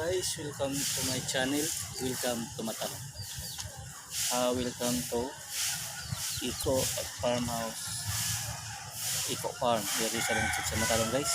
Guys, welcome to my channel. Welcome to Matalom. Welcome to Eco Farmhouse. Eco Farm. Diri sa lungsod sa Matalom, guys.